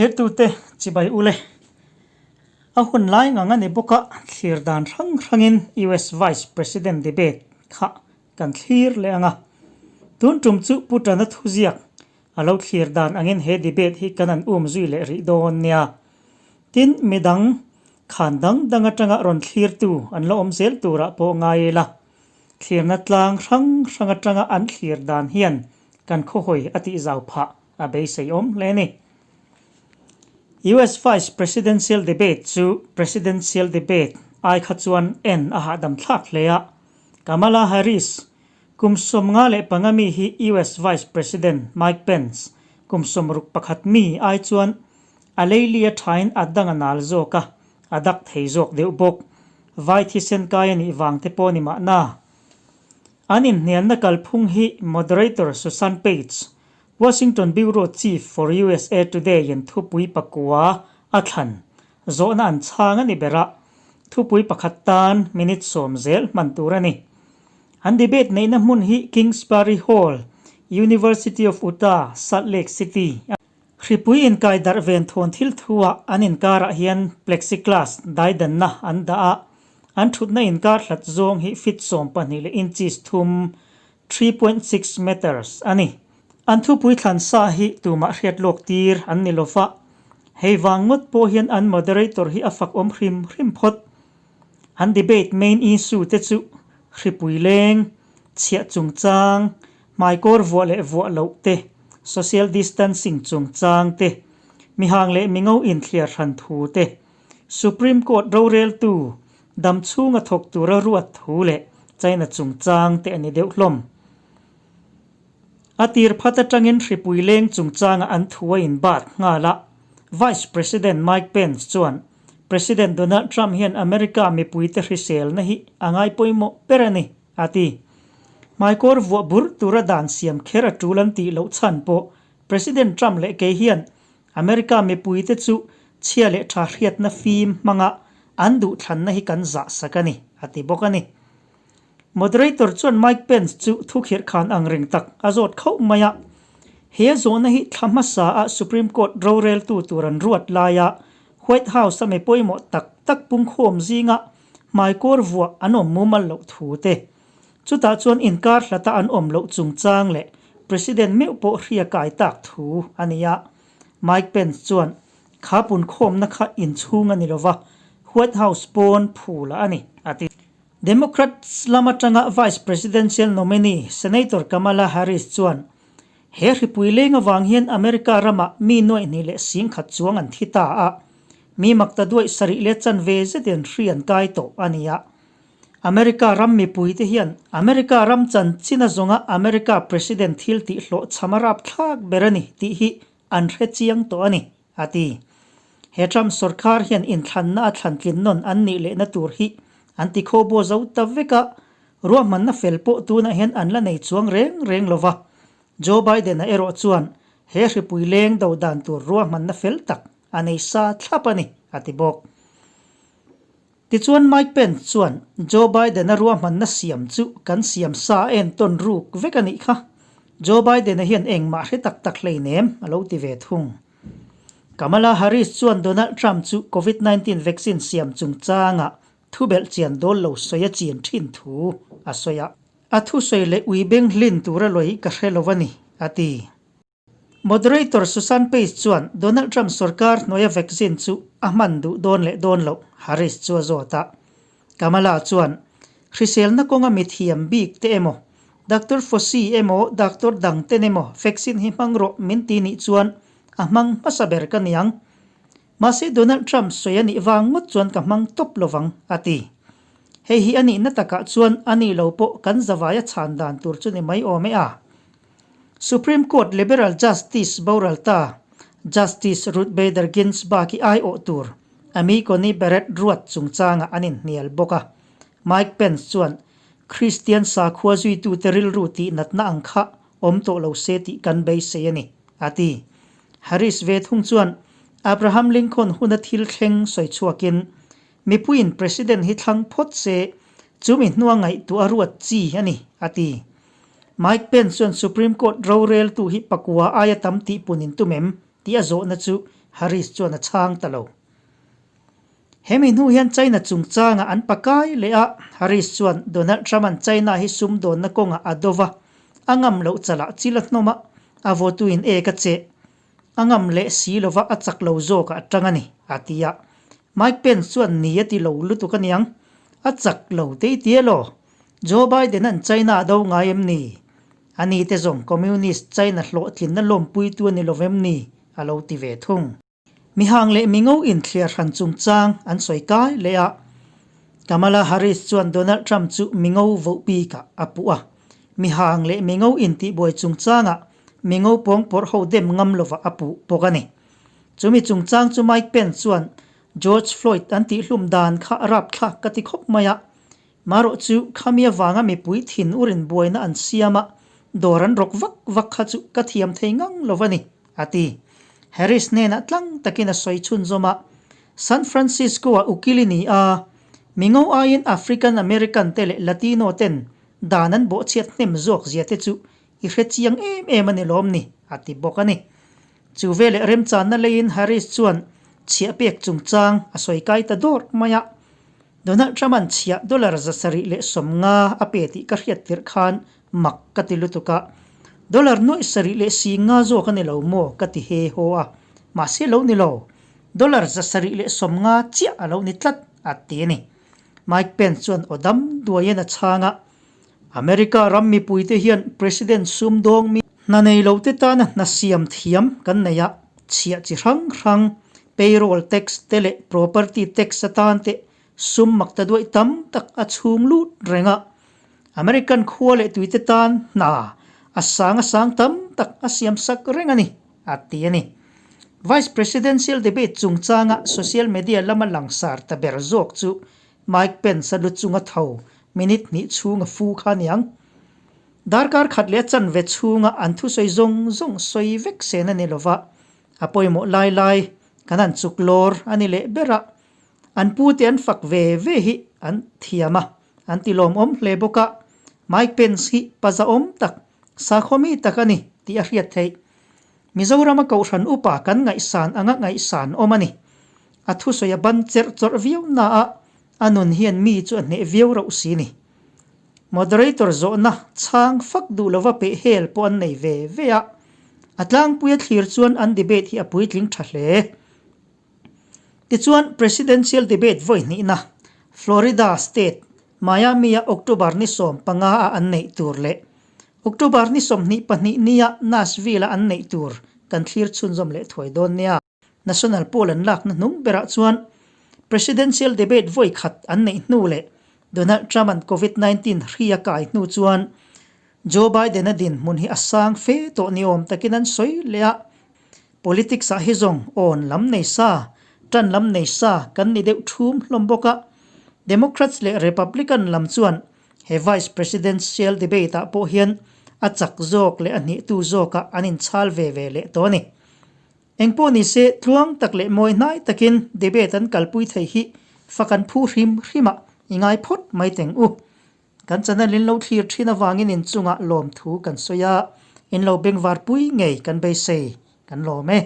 Thlirtute chibai ule. A hun lai ngang a ni bawk a, thlir dan hrang hrangin US Vice President debate kha kan thlir leh ang a. Tun tum chu Pu Tana thuziak a lo thlir dan angin he debate hi kan an um zui leh rih dawn nia. Tin, midang khan dang dang atanga rawn thlirtu an la awm zel turah pawh ngai ila. Thlirna tlang hrang hrang atanga an thlir dan hian kan khawhawi a tihzau phah a beisei awm hle a ni. US Vice Presidential Debate chu Presidential Debate ai kha chuan en a hahdam thlak hle a. Kamala Harris, kum 55 mi hi US Vice President Mike Pence, kum 61 mi ai chuan a leili a thain a dang a nal zawk a, a dak thei zawk deuh bawk. Vai thisen kai a nih vang te pawh ni mahna. An inhnialna kalphung hi Moderator Susan Page, Washington Bureau Chief for usa Today in thupui pakua a thlan zawhna an chhang a ni ber a, thupui pakhat tan minute 10 zel hman tur a ni. An debate neihna hmun hi Kingsbury Hall, University of Utah, Salt Lake City a ni. Hripui inkai darh ven thawn thil thuah an inkarah hian plexiglass daidanna an dah a, an thutna inkar hlat zawng hi feet 12 leh inches thum, 3.6 meters, a ni. An thupui thlan sa hi tumah hriat lawk tir an ni lo va, hei vang ngawt pawh hian an moderator hi a fak awm hrim hrim phawt. An debate main issue te chu hripui leng, chhiah chungchang, hmaikawr vuah leh vuah loh te, social distancing chungchang te, mihang leh mingo inthliar hran thu te, Supreme Court roreltu damchhunga thawk tura ruat thu leh China chungchang te a ni deuh hlawm. A tir phat atangin hripui leng chungchanga an thu a inbat nghal a, Vice President Mike Pence chuan President Donald Trump hian America mipuite hriselna hi a ngai pawimawh ber a ni, a ti. Hmaikawr vuah burh tura dan siam kher a tul an tih loh chhan pawh President Trump leh kei hian America mipuite chu chhia leh tha hriatna fim hmanga an duhthlanna hi kan zahsak a ni, a ti bawk a ni. Moderator chuan Mike Pence chu thukhirh khan ang reng tak a zawt khauh mai a. He zawhna hi thla hmasa a Supreme Court roreltu tur an ruat laia White House a mi pawimawh tak tak pungkhawm zinga hmaikawr vuah an awm mumal loh thu te, chutah chuan inkar hlata an awm loh chungchang leh President meuh pawh hria kai tak thu a ni a. Mike Pence chuan kha punkhawmna kha inchhung a ni lova, White House pawn phul a ni, a ti. Democrats lam atanga Vice Presidential nominee Senator Kamala Harris chuan he hripui leng avang hian America ramah mi nuaih hnih leh 10,000 chuang an thi ta a, mi makta duaih sarih leh chanve zetin hri an kai tawh a ni a. America ram mipuite hian America ram chanchin a zawnga America President thil tih hlawhchham a rapthlak ber a ni tih hi an hre chiang tawh a ni. A ti. He Trump sorkar hian inthlanna a thlantlin nawn an nih lehna tur hi an ti khaw baw zo ta vek a, ruahmanna fel pawh tunah hian an la nei chuang reng reng lo va. Joe Biden-a erawh chuan he hripui leng do dan tur ruahmanna fel tak a nei sa thlap a ni, a ti bawk. Tichuan Mike Pence chuan Joe Biden-a ruahmanna siam chu kan siam sa a entawn ruk vek a nih kha. Joe Biden-a hian engmah hre tak tak hleinem a lo ti ve thung. Kamala Harris chuan Donald Trump chu Covid 19 vaccine siam chungchangah thubelh chian dawl lo sawi a chin thin thu a sawi a. A thusawi leh ui beng hlin tura lawih ka hre lo a ni, a ti. Moderator Susan Page chuan Donald Trump sorkar hnuaia vaccine chu a hman duh dawn leh dawn loh Harris chu a zawt a. Kamala chuan, Hriselna kawnga mithiam bik te emaw, Doctor Fauci emaw doctor dang ten emaw vaccine hi hmang rawh min ti nih chuan a hmang hmasa ber ka niang. Mahse Donald Trump sawi a nih vang ngawt chuan ka hmang tawp lovang, a ti. Hei hi a nihna takah chuan a nih lo pawh kan zavaia chhan dan tur chu ni mai awm e a. Supreme Court Liberal Justice boral ta Justice Ruth Bader Ginsburg i aiawh tur Amy Coney Barrett ruat chungchangah an inhnial bawk a. Mike Pence chuan Kristian sakhua zuitute rilru tih natna ang kha awm tawh lo se tih kan beisei a ni, a ti. Harris ve thung chuan Abraham Lincoln huna thil thleng sawi chhuakin mipuiin President hi thlang phawt se chumi hnua ngaihtuah a ruat chi a ni, a ti. Mike Pence chuan Supreme Court roreltu hi pakua aia tam tih pun in tum em tih a zawhna chu Harris chuan a chhang ta lo. Hemi hnu hian China chungchangah an pakai leh a, Harris chuan Donald Trump-a'n China hi sumdawnna kawngah a do va, a ngam loh chalah chil a hnawm a, a vawtuin ek a cheh. A ngam leh si lova a chak lo zawkah a tang a ni, a ti a. Mike Pence chuan ni a ti lo lutuk aniang, a chak lo tei tia law? Joe Biden-a'n China a do ngai em ni? A ni te zawng Communist China hlawhtlinna lawmpuitu a ni lo vem ni? a lo ti ve thung. Mihang leh mingo inthliar hran chungchang an sawi kai leh a, Kamala Harris chuan Donald Trump chu mingo voh bikah a puh a. Mihang leh mingo intihbuai chungchangah mingo pawngpawrh ho dem ngam lovah a puh bawk a ni. Chumi chungchang chu Mike Pence chuan George Floyd an tihhlum dan kha rapthlak ka ti khawp mai a, Marawh chu khami avanga mipui thin urin buaina an siam a, dawr an rawk vak vak kha chu ka thiam thei ngang lo a ni, a ti. Harris hnenah tlang takin a sawi chhunzawm a, San Francisco-ah ukil i ni a, mingo aiin African American te leh Latino ten dan an bawhchhiat hnem zawk zia te chu i hre chiang em em a ni lawm ni, a ti bawk a ni. Chu veleh remchanna leiin Harris chuan chhiah pek chungchang a sawi kai ta dawr mai a, Donald Trump-a'n chhiah dollar 750 a pe tih ka hriat tirh khan mak ka ti lutuk a, dollar 750 zawk a ni lo maw ka ti he haw a, mahse lo ni lo, dollar 750 chiah a lo ni tlat a ti a ni. Mike Pence chuan aw dam duaiin a chhang a, America ram mipuite hian President sumdawng mi hna nei lote tana hna siam thiam kan nei a, chhiah chi hrang hrang, payroll tax te leh property tax atan te sum mak ta duaih tam tak a chhung lut reng a. American khua leh tuite tan hna a sang a sang tam tak a siam sak reng a ni, a ti a ni. Vice Presidential debate chungchanga social media lama langsar ta ber zawk chu Mike Pence a lu chunga tho minute hnih chhunga fu kha aniang. Darkar khat leh a chanve chhunga an thusawi zawng zawng sawi vek sen a ni lova, a pawimawh lai lai kan han chuk lawr a ni leh ber a, an pute an fak ve ve hi an thiam a, an ti lawmawm hle bawk a, Mike Pence hi pa zahawm tak, sakhaw mi tak a ni tih a hriat theih. Mizorama Kohhran upa kan ngaihsan anga ngaihsan awm a ni. A thusawi a ban cherh chawrh viau na a, a nun hian mi chu a hneh viau rauh si ni. Moderator zawhna chhang fak duh lova peh hel pawh an nei ve ve a, a tlangpuia thlir chuan an debate hi a puitling tha hle. Tichuan Presidential debate vawi hnihna Florida State, Miami-a October ni 15 a an neih tur leh October ni 22 nia Nashville-a an neih tur kan thlir chhunzawm leh thuai dawn nia. National poll an lakna hnung berah chuan Presidential debate vawi khat an neih hnu leh Donald Trump-a'n Covid 19 hri a kai hnu chuan Joe Biden-a dinhmun hi a sang fe tawh ni awm takin an sawi leh a. Politics-ah hi zawng awn lam nei sa, tan lam nei sa kan ni deuh thum hlawm bawk a. Democrats leh Republican lam chuan He Vice Presidential Debate ah pawh hian a chak zawk leh a hnihtu zawkah an inchhal ve ve leh tawh a ni. Engpawh ni se, tluang tak leh mawi hnai takin debate an kalpui thei hi fak an phu hrim hrim a, i ngai phawt mai teng u. Kan channel in lo thlir thin avangin inchungah lawmthu kan sawi a, in lo bengvarpui ngei kan beisei kan lawm e.